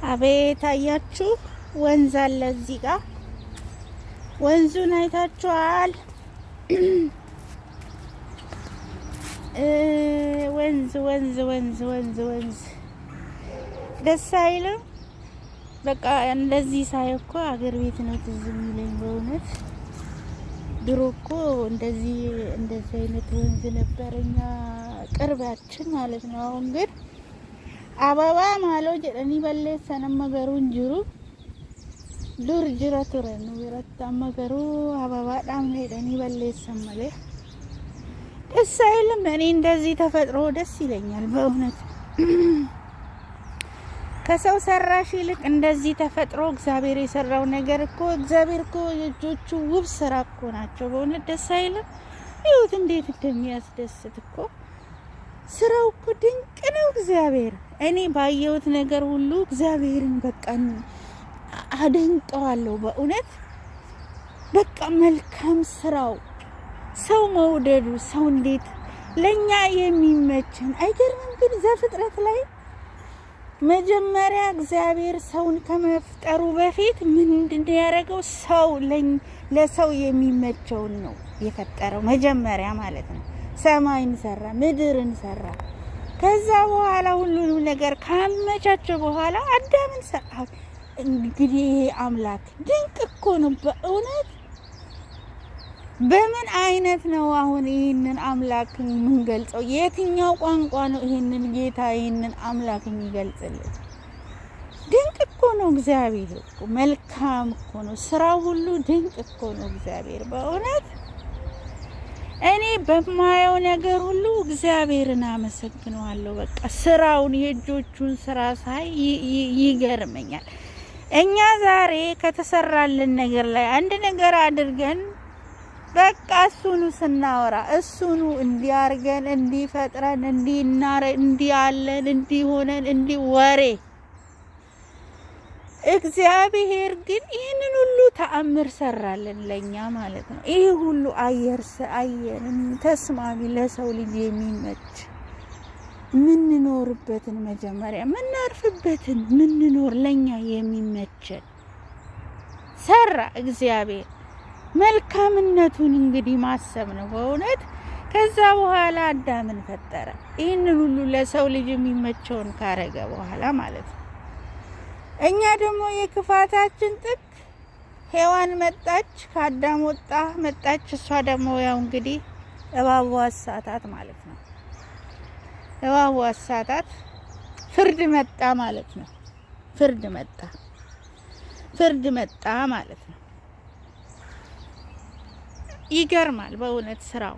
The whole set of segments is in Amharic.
አቤት አያችሁ፣ ወንዝ አለ እዚህ ጋር። ወንዙን አይታችኋል? ወንዝ ወንዝ ወንዝ ወንዝ ወንዝ ደስ አይልም? በቃ እንደዚህ ሳይ እኮ አገር ቤት ነው ትዝ የሚለኝ በእውነት። ድሮ እኮ እንደዚህ እንደዚህ አይነት ወንዝ ነበር እኛ ቅርባችን ማለት ነው። አሁን ግን አበባ maaloo jedhanii balleessan, amma garuu hin jiru. Dur jira ture nu biratti, amma garuu ababaadhaan jedhanii balleessan malee ደስ አይልም። እኔ እንደዚህ ተፈጥሮ ደስ ይለኛል በእውነት። ከሰው ሰራሽ ይልቅ እንደዚህ ተፈጥሮ እግዚአብሔር የሰራው ነገር እኮ፣ እግዚአብሔር እኮ የእጆቹ ውብ ስራ እኮ ናቸው። በእውነት ደስ አይልም? ይሁት እንዴት እንደሚያስደስት እኮ፣ ስራው እኮ ድንቅ ነው። እግዚአብሔር፣ እኔ ባየሁት ነገር ሁሉ እግዚአብሔርን በቃ አደንቀዋለሁ። በእውነት በቃ መልካም ስራው፣ ሰው መውደዱ፣ ሰው እንዴት ለእኛ የሚመችን አይገርምም? ግን ዘፍጥረት ላይ መጀመሪያ እግዚአብሔር ሰውን ከመፍጠሩ በፊት ምንድን ያደረገው? ሰው ለሰው የሚመቸውን ነው የፈጠረው መጀመሪያ ማለት ነው። ሰማይን ሰራ፣ ምድርን ሰራ። ከዛ በኋላ ሁሉንም ነገር ካመቻቸው በኋላ አዳምን ሰራ። እንግዲህ ይሄ አምላክ ድንቅ እኮ ነው በእውነት። በምን አይነት ነው አሁን ይህንን አምላክ የምንገልጸው? የትኛው ቋንቋ ነው ይህንን ጌታ፣ ይህንን አምላክ የሚገልጽልን? ድንቅ እኮ ነው እግዚአብሔር እኮ፣ መልካም እኮ ነው። ስራው ሁሉ ድንቅ እኮ ነው እግዚአብሔር። በእውነት እኔ በማየው ነገር ሁሉ እግዚአብሔርን አመሰግነዋለሁ። በቃ ስራውን፣ የእጆቹን ስራ ሳይ ይገርመኛል። እኛ ዛሬ ከተሰራልን ነገር ላይ አንድ ነገር አድርገን በቃ እሱኑ ስናወራ፣ እሱኑ እንዲያርገን፣ እንዲፈጥረን፣ እንዲናረ፣ እንዲያለን፣ እንዲሆነን፣ እንዲ ወሬ። እግዚአብሔር ግን ይህንን ሁሉ ተአምር ሰራልን ለኛ ማለት ነው። ይህ ሁሉ አየር አየር ተስማሚ፣ ለሰው ልጅ የሚመች፣ ምንኖርበትን፣ መጀመሪያ ምናርፍበትን፣ ምንኖር ለኛ የሚመቸን ሰራ እግዚአብሔር። መልካምነቱን እንግዲህ ማሰብ ነው በእውነት። ከዛ በኋላ አዳምን ፈጠረ። ይህንን ሁሉ ለሰው ልጅ የሚመቸውን ካረገ በኋላ ማለት ነው። እኛ ደግሞ የክፋታችን ጥግ ሔዋን መጣች፣ ከአዳም ወጣ መጣች። እሷ ደግሞ ያው እንግዲህ እባቡ አሳታት ማለት ነው። እባቡ አሳታት፣ ፍርድ መጣ ማለት ነው። ፍርድ መጣ፣ ፍርድ መጣ ማለት ነው። ይገርማል በእውነት ስራው።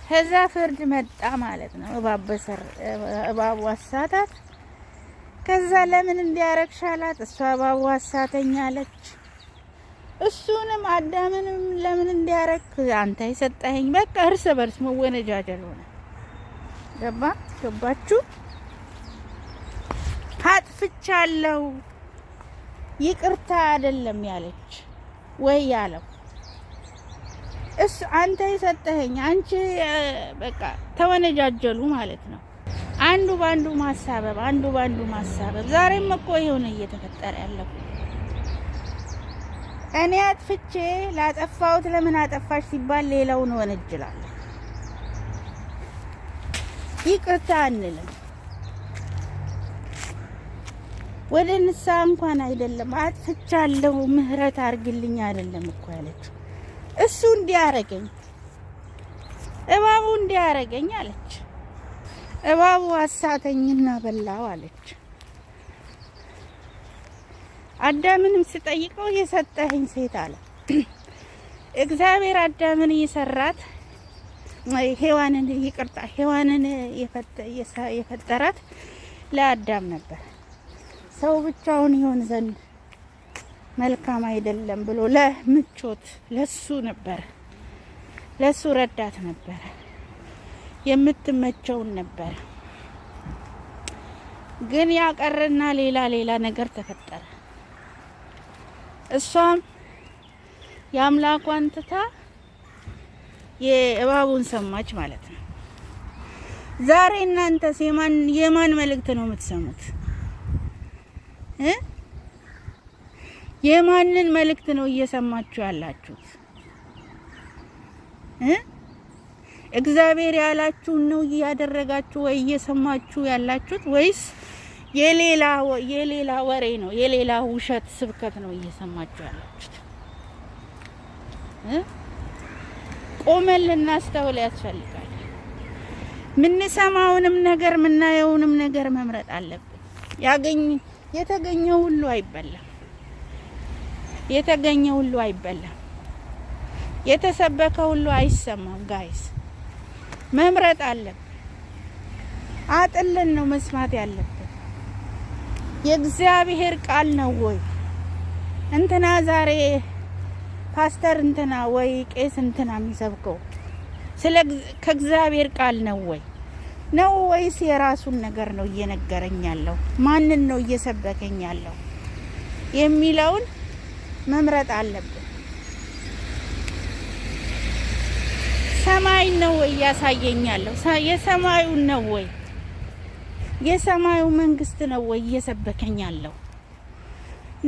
ከዛ ፍርድ መጣ ማለት ነው። እባቡ አሳታት። ከዛ ለምን እንዲያረግሽ አላት። እሷ እባቡ አሳተኝ አለች። እሱንም አዳምንም ለምን እንዲያረግ፣ አንተ የሰጠኸኝ። በቃ እርስ በርስ መወነጃጀል ሆነ። ገባ ገባችሁ? አጥፍቻለሁ ይቅርታ አይደለም ያለች ወይ ያለው እሱ፣ አንተ የሰጠኸኝ፣ አንቺ፣ በቃ ተወነጃጀሉ ማለት ነው። አንዱ ባንዱ ማሳበብ፣ አንዱ ባንዱ ማሳበብ። ዛሬም እኮ ይኸው ነው እየተፈጠረ ያለው። እኔ አጥፍቼ ላጠፋሁት ለምን አጠፋሽ ሲባል ሌላውን ወነጅላለሁ። ይቅርታ አንልም። ወደ ንስሐ እንኳን አይደለም፣ አጥፍቻለሁ ምህረት አድርግልኝ አይደለም እኮ ያለችው። እሱ እንዲያረገኝ፣ እባቡ እንዲያረገኝ አለች። እባቡ አሳተኝና በላው አለች። አዳምንም ስጠይቀው የሰጠኸኝ ሴት አለ። እግዚአብሔር አዳምን የሰራት፣ ሔዋንን፣ ይቅርታ፣ ሔዋንን የፈጠራት ለአዳም ነበር። ሰው ብቻውን ይሆን ዘንድ መልካም አይደለም ብሎ ለምቾት ለሱ ነበረ፣ ለሱ ረዳት ነበረ፣ የምትመቸውን ነበረ። ግን ያቀረና ሌላ ሌላ ነገር ተፈጠረ። እሷም የአምላኳን ትታ የእባቡን ሰማች ማለት ነው። ዛሬ እናንተስ የማን የማን መልእክት ነው የምትሰሙት? እ የማንን መልእክት ነው እየሰማችሁ ያላችሁት? እግዚአብሔር ያላችሁን ነው እያደረጋችሁ ወይ እየሰማችሁ ያላችሁት ወይስ የሌላ ወሬ ነው፣ የሌላ ውሸት ስብከት ነው እየሰማችሁ ያላችሁት? ቆመን ልናስተውል ያስፈልጋል። ምንሰማውንም ነገር ምናየውንም ነገር መምረጥ አለብን። የተገኘው ሁሉ አይበላም። የተገኘ ሁሉ አይበላም። የተሰበከ ሁሉ አይሰማም። Guys፣ መምረጥ አለብን። አጥለን ነው መስማት ያለብን። የእግዚአብሔር ቃል ነው ወይ? እንትና ዛሬ ፓስተር እንትና ወይ ቄስ እንትና የሚሰብከው ስለ ከእግዚአብሔር ቃል ነው ወይ ነው ወይስ የራሱን ነገር ነው እየነገረኝ ያለው? ማንን ነው እየሰበከኝ ያለው የሚለውን መምረጥ አለብን። ሰማይ ነው ወይ እያሳየኝ ያለው? የሰማዩን ነው ወይ፣ የሰማዩ መንግስት ነው ወይ እየሰበከኝ ያለው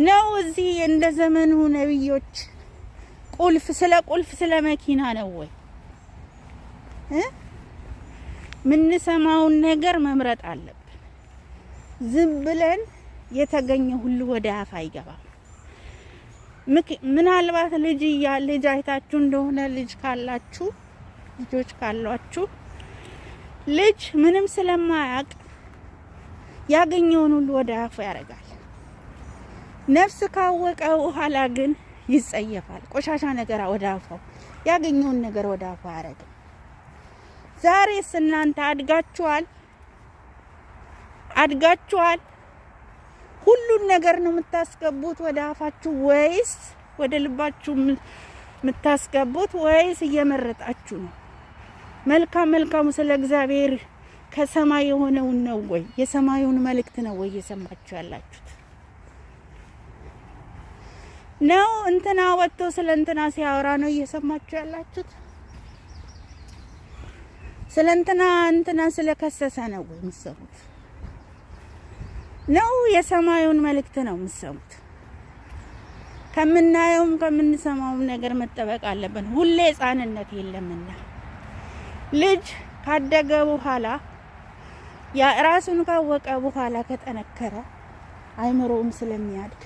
ነው? እዚህ እንደ ዘመኑ ነቢዮች ቁልፍ ስለ ቁልፍ ስለ መኪና ነው ወይ? ምንሰማውን ነገር መምረጥ አለብን። ዝም ብለን የተገኘ ሁሉ ወደ አፍ አይገባም። ምናልባት ልጅ አይታችሁ እንደሆነ፣ ልጅ ካላችሁ፣ ልጆች ካሏችሁ፣ ልጅ ምንም ስለማያውቅ ያገኘውን ሁሉ ወደ አፉ ያደርጋል። ነፍስ ካወቀ በኋላ ግን ይጸየፋል። ቆሻሻ ነገር ወደ አፉ፣ ያገኘውን ነገር ወደ አፉ አያደርግም። ዛሬስ እናንተ አድጋችኋል፣ አድጋችኋል። ሁሉን ነገር ነው የምታስገቡት ወደ አፋችሁ ወይስ ወደ ልባችሁ የምታስገቡት ወይስ እየመረጣችሁ ነው? መልካም መልካሙ ስለ እግዚአብሔር ከሰማይ የሆነውን ነው ወይ፣ የሰማዩን መልእክት ነው ወይ እየሰማችሁ ያላችሁት ነው? እንትና ወጥቶ ስለ እንትና ሲያወራ ነው እየሰማችሁ ያላችሁት? ስለ እንትና እንትና ስለከሰሰ ነው ወይ የምትሰሙት? ነው የሰማዩን መልእክት ነው የምትሰሙት? ከምናየውም ከምንሰማውም ነገር መጠበቅ አለብን። ሁሌ ሕፃንነት የለምና ልጅ ካደገ በኋላ፣ ያ ራሱን ካወቀ በኋላ፣ ከጠነከረ፣ አይምሮውም ስለሚያድግ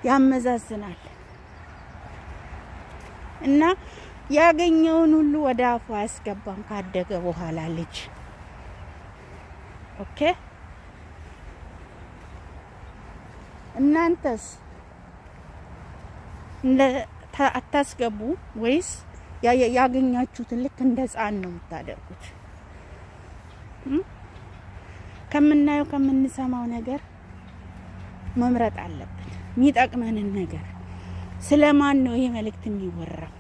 ያመዛዝናል እና ያገኘውን ሁሉ ወደ አፉ አያስገባም ካደገ በኋላ ልጅ። Okay፣ እናንተስ እንደ አታስገቡ ወይስ ያገኛችሁትን ልክ እንደ ሕፃን ነው የምታደርጉት? ከምናየው ከምንሰማው ነገር መምረጥ አለብን። የሚጠቅመንን ነገር። ስለማን ነው ይሄ መልእክት የሚወራው?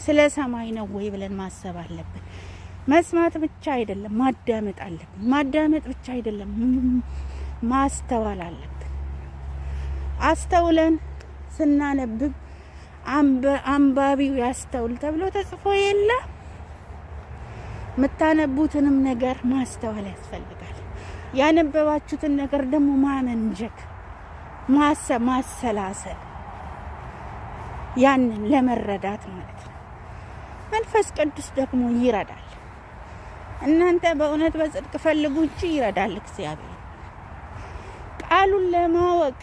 ስለ ሰማይ ነው ወይ ብለን ማሰብ አለብን። መስማት ብቻ አይደለም፣ ማዳመጥ አለብን። ማዳመጥ ብቻ አይደለም፣ ማስተዋል አለብን። አስተውለን ስናነብብ አንባቢው ያስተውል ተብሎ ተጽፎ የለ? የምታነቡትንም ነገር ማስተዋል ያስፈልጋል። ያነበባችሁትን ነገር ደግሞ ማመንዠክ፣ ማሰብ፣ ማሰላሰል፣ ያንን ለመረዳት ማለት ነው። መንፈስ ቅዱስ ደግሞ ይረዳል። እናንተ በእውነት በጽድቅ ፈልጉ እንጂ ይረዳል እግዚአብሔር። ቃሉን ለማወቅ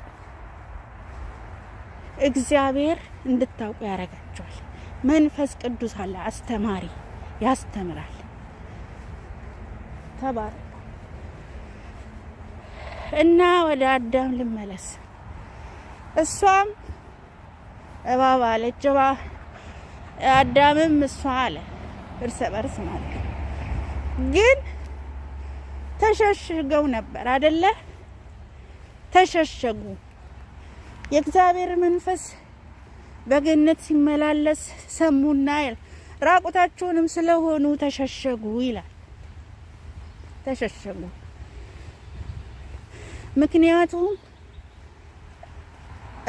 እግዚአብሔር እንድታውቁ ያደርጋችኋል። መንፈስ ቅዱስ አለ አስተማሪ፣ ያስተምራል። ተባረኩ። እና ወደ አዳም ልመለስ። እሷም እባብ አለች፣ አዳምም እሷ አለ፣ እርስ በርስ ማለት ነው። ግን ተሸሽገው ነበር አደለ? ተሸሸጉ። የእግዚአብሔር መንፈስ በገነት ሲመላለስ ሰሙና ራቁታቸውንም ስለሆኑ ተሸሸጉ ይላል። ተሸሸጉ። ምክንያቱም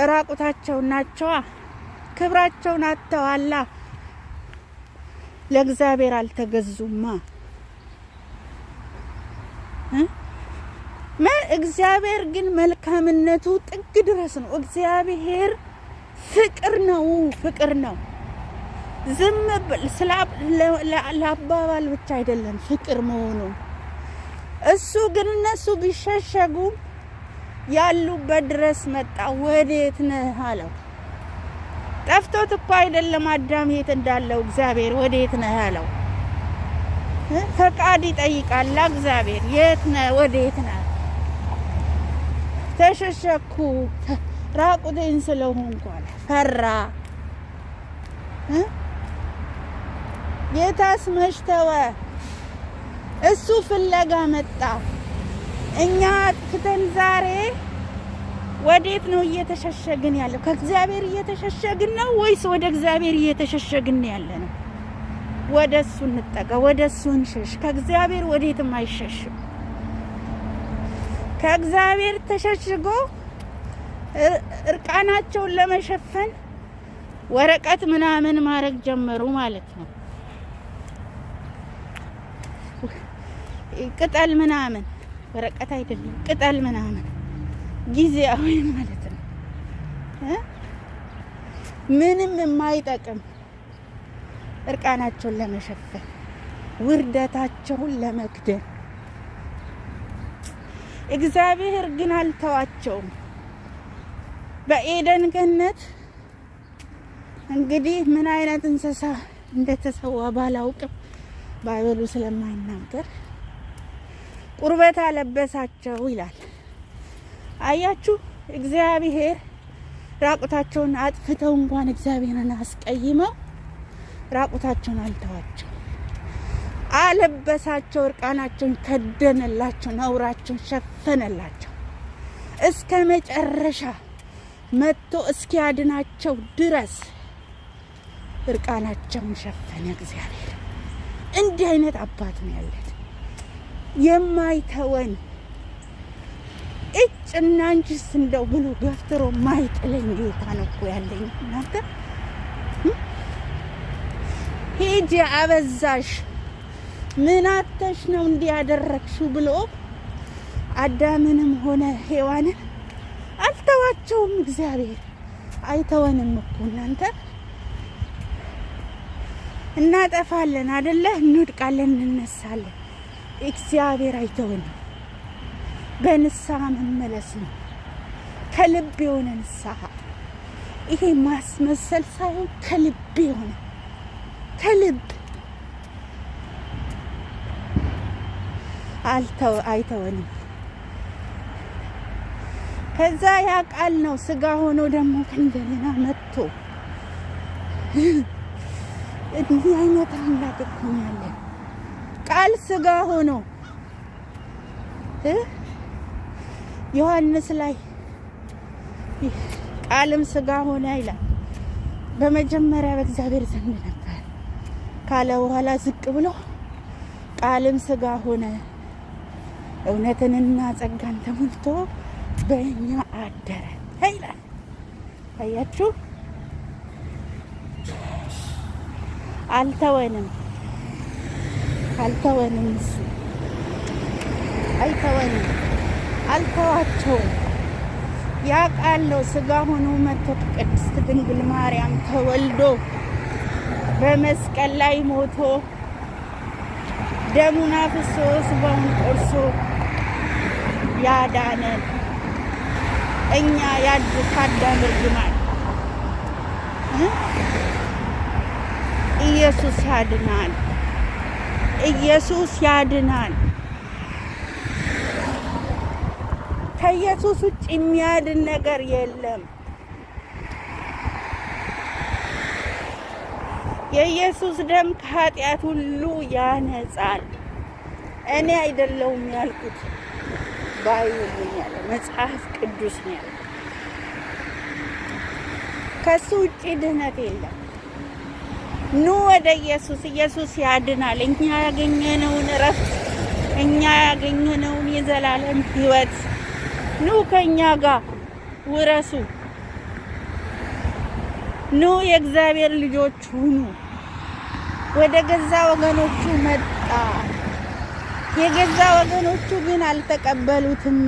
ራቁታቸው ናቸዋ፣ ክብራቸውን አጥተዋላ፣ ለእግዚአብሔር አልተገዙማ። እግዚአብሔር ግን መልካምነቱ ጥግ ድረስ ነው። እግዚአብሔር ፍቅር ነው፣ ፍቅር ነው። ዝም ለአባባል ብቻ አይደለም ፍቅር መሆኑ። እሱ ግን እነሱ ቢሸሸጉ ያሉበት ድረስ መጣ። ወዴት ነህ አለው። ጠፍቶት እኮ አይደለም አዳም የት እንዳለው እግዚአብሔር ወዴት ነህ አለው። ፈቃድ ይጠይቃል እግዚአብሔር። የት ነህ? ወዴት ነህ? ተሸሸኩ ራቁቴን ስለሆንኩ አለ። ፈራ። ጌታስ መች ተወ? እሱ ፍለጋ መጣ። እኛ አጥፍተን ዛሬ ወዴት ነው እየተሸሸግን ያለው? ከእግዚአብሔር እየተሸሸግን ነው ወይስ ወደ እግዚአብሔር እየተሸሸግን ያለ ነው? ወደ እሱ እንጠጋ፣ ወደ እሱ እንሸሽ። ከእግዚአብሔር ወዴትም አይሸሽም። ከእግዚአብሔር ተሸሽጎ እርቃናቸውን ለመሸፈን ወረቀት ምናምን ማድረግ ጀመሩ ማለት ነው። ቅጠል ምናምን፣ ወረቀት አይደለም፣ ቅጠል ምናምን ጊዜያዊ ማለት ነው። ምንም የማይጠቅም እርቃናቸውን ለመሸፈን፣ ውርደታቸውን ለመክደን። እግዚአብሔር ግን አልተዋቸውም። በኤደን ገነት እንግዲህ ምን አይነት እንስሳ እንደተሰዋ ባላውቅም፣ ባይበሉ ስለማይናገር፣ ቁርበት አለበሳቸው ይላል። አያችሁ፣ እግዚአብሔር ራቁታቸውን አጥፍተው እንኳን፣ እግዚአብሔርን አስቀይመው፣ ራቁታቸውን አልተዋቸው፣ አለበሳቸው፣ እርቃናቸውን ከደነላቸው፣ ነውራቸውን ሸፈነላቸው። እስከ መጨረሻ መጥቶ እስኪያድናቸው ድረስ እርቃናቸውን ሸፈነ እግዚአብሔር። እንዲህ አይነት አባት ነው ያለን፣ የማይተወን፣ እጭ እናንቺስ እንደው ብሎ ገፍትሮ ማይጥለኝ ጌታ ነው እኮ ያለኝ። እናንተ ሂጂ፣ አበዛሽ፣ ምን አተሽ ነው እንዲህ ያደረግሽው ብሎ አዳምንም ሆነ ሔዋንን አልተዋቸውም። እግዚአብሔር አይተወንም እኮ እናንተ። እናጠፋለን አደለ? እንወድቃለን፣ እንነሳለን። እግዚአብሔር አይተወንም። በንስሐ መመለስ ነው፣ ከልብ የሆነ ንስሐ። ይሄ ማስመሰል ሳይሆን ከልብ የሆነ፣ ከልብ አይተወንም። ከዛ ያ ቃል ነው ስጋ ሆኖ ደግሞ ከእንደገና መጥቶ፣ እንዲህ አይነት አምላክ እኮ ነው ያለን። ቃል ስጋ ሆኖ ዮሐንስ ላይ ቃልም ስጋ ሆነ ይላል። በመጀመሪያ በእግዚአብሔር ዘንድ ነበር ካለ በኋላ ዝቅ ብሎ ቃልም ስጋ ሆነ፣ እውነትንና ጸጋን ተሞልቶ በእኛ አደረ ይላል። አያችሁ፣ አልተወንም፣ አልተወንም፣ እሱ አይተወንም፣ አልተዋቸውም። ያ ቃል ነው ስጋ ሆኖ መጥቶ ከቅድስት ድንግል ማርያም ተወልዶ፣ በመስቀል ላይ ሞቶ፣ ደሙን አፍሶ፣ ስጋውን ቆርሶ ያዳነን እኛ ያዱ ከአዳም እርግማን። ኢየሱስ ያድናል። ኢየሱስ ያድናል። ከኢየሱስ ውጭ የሚያድን ነገር የለም። የኢየሱስ ደም ከኃጢአት ሁሉ ያነጻል። እኔ አይደለሁም ያልኩት፣ Bible ነው ያለው፣ መጽሐፍ ቅዱስ ነው ያለው። ከሱ ውጭ ድህነት የለም። ኑ ወደ ኢየሱስ፣ ኢየሱስ ያድናል። እኛ ያገኘነውን እረፍት፣ እኛ ያገኘነውን የዘላለም ሕይወት ኑ ከእኛ ጋር ውረሱ። ኑ የእግዚአብሔር ልጆች ሁኑ። ወደ ገዛ ወገኖቹ መጣ። የገዛ ወገኖቹ ግን አልተቀበሉትም።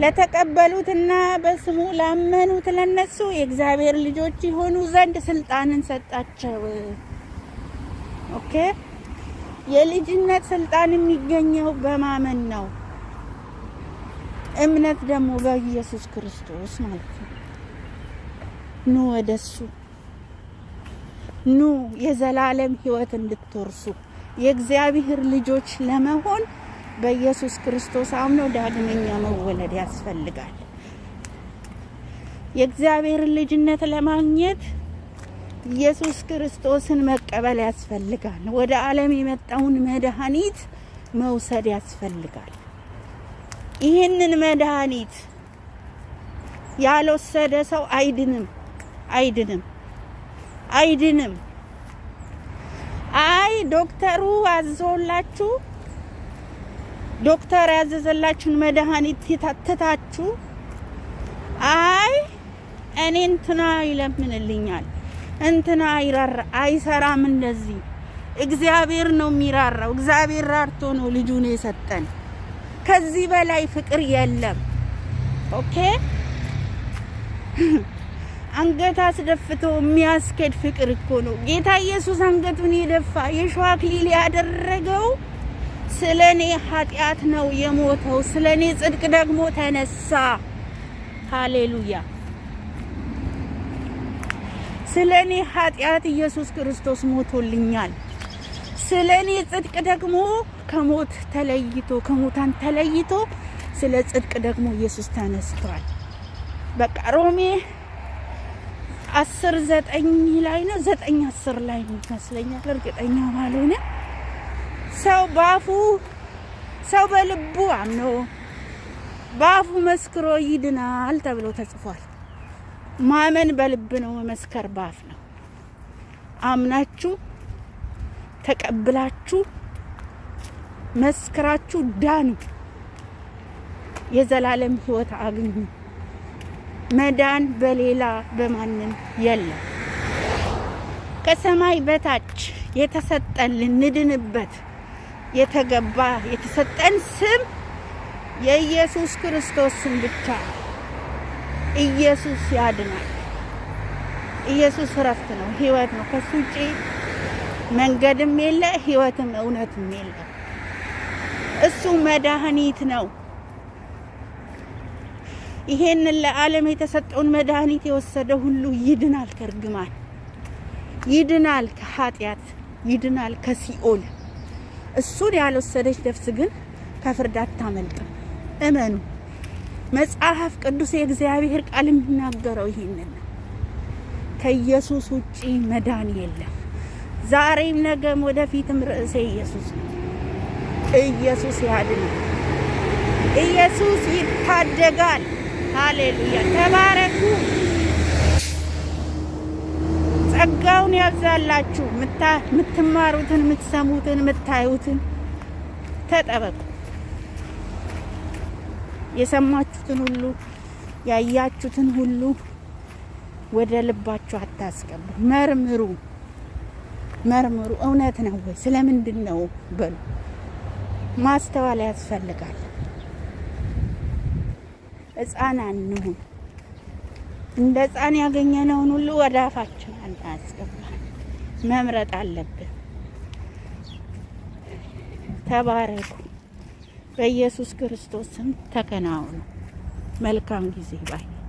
ለተቀበሉትና በስሙ ላመኑት ለነሱ የእግዚአብሔር ልጆች ይሆኑ ዘንድ ስልጣንን ሰጣቸው። Okay፣ የልጅነት ስልጣን የሚገኘው በማመን ነው። እምነት ደግሞ በኢየሱስ ክርስቶስ ማለት ነው። ኑ ወደሱ ኑ፣ የዘላለም ሕይወት እንድትወርሱ የእግዚአብሔር ልጆች ለመሆን በኢየሱስ ክርስቶስ አምኖ ዳግመኛ መወለድ ያስፈልጋል። የእግዚአብሔርን ልጅነት ለማግኘት ኢየሱስ ክርስቶስን መቀበል ያስፈልጋል። ወደ ዓለም የመጣውን መድኃኒት መውሰድ ያስፈልጋል። ይህንን መድኃኒት ያልወሰደ ሰው አይድንም፣ አይድንም፣ አይድንም። አይ ዶክተሩ አዞላችሁ፣ ዶክተር ያዘዘላችሁን መድኃኒት ትታችሁ፣ አይ እኔ እንትና ይለምንልኛል፣ እንትና ይራራ፣ አይሰራም። እንደዚህ እግዚአብሔር ነው የሚራራው። እግዚአብሔር ራርቶ ነው ልጁን የሰጠን። ከዚህ በላይ ፍቅር የለም። Okay፣ አንገት አስደፍቶ የሚያስኬድ ፍቅር እኮ ነው። ጌታ ኢየሱስ አንገቱን የደፋ፣ የሾህ አክሊል ያደረገው ስለ እኔ ኃጢአት ነው የሞተው፣ ስለ እኔ ጽድቅ ደግሞ ተነሳ። ሃሌሉያ! ስለ እኔ ኃጢአት ኢየሱስ ክርስቶስ ሞቶልኛል። ስለ እኔ ጽድቅ ደግሞ ከሞት ተለይቶ፣ ከሙታን ተለይቶ ስለ ጽድቅ ደግሞ ኢየሱስ ተነስቷል። በቃ ሮሜ 10:9 ላይ ነው፣ 9:10 ላይ ነው ይመስለኛል፣ እርግጠኛ ባልሆነ። ሰው በልቡ አምኖ በአፉ መስክሮ ይድናል ተብሎ ተጽፏል። ማመን በልብ ነው፣ መመስከር በአፍ ነው። አምናችሁ ተቀብላችሁ መስክራችሁ ዳኑ። የዘላለም ሕይወት አግኙ። መዳን በሌላ በማንም የለም። ከሰማይ በታች የተሰጠን ልንድንበት የተገባ የተሰጠን ስም የኢየሱስ ክርስቶስ ስም ብቻ ነው። ኢየሱስ ያድናል። ኢየሱስ እረፍት ነው፣ ህይወት ነው። ከሱ ውጪ መንገድም የለ፣ ህይወትም እውነትም የለ። እሱ መድኃኒት ነው። ይሄንን ለዓለም የተሰጠውን መድኃኒት የወሰደ ሁሉ ይድናል ከእርግማን፣ ይድናል ከኃጢአት፣ ይድናል ከሲኦል። እሱን ያልወሰደች ነፍስ ግን ከፍርድ አታመልጥም። እመኑ። መጽሐፍ ቅዱስ የእግዚአብሔር ቃል የሚናገረው ይሄንን ነው። ከኢየሱስ ውጪ መዳን የለም። ዛሬም ነገም ወደፊትም ርዕሴ ኢየሱስ ነው። ኢየሱስ ያድናል። ኢየሱስ ይታደጋል። ሃሌሉያ! ተባረኩ። ጸጋውን ያብዛላችሁ። የምትማሩትን፣ የምትሰሙትን፣ የምታዩትን ተጠበቁ። የሰማችሁትን ሁሉ ያያችሁትን ሁሉ ወደ ልባችሁ አታስገቡ። መርምሩ፣ መርምሩ። እውነት ነው ወይ? ስለምንድን ነው በሉ። ማስተዋል ያስፈልጋል። ሕፃን አንሁን። እንደ ሕፃን ያገኘነውን ሁሉ ወደ አፋችን አናስገባ። መምረጥ አለብን። ተባረኩ። በኢየሱስ ክርስቶስ ስም ተከናወኑ። መልካም ጊዜ bye።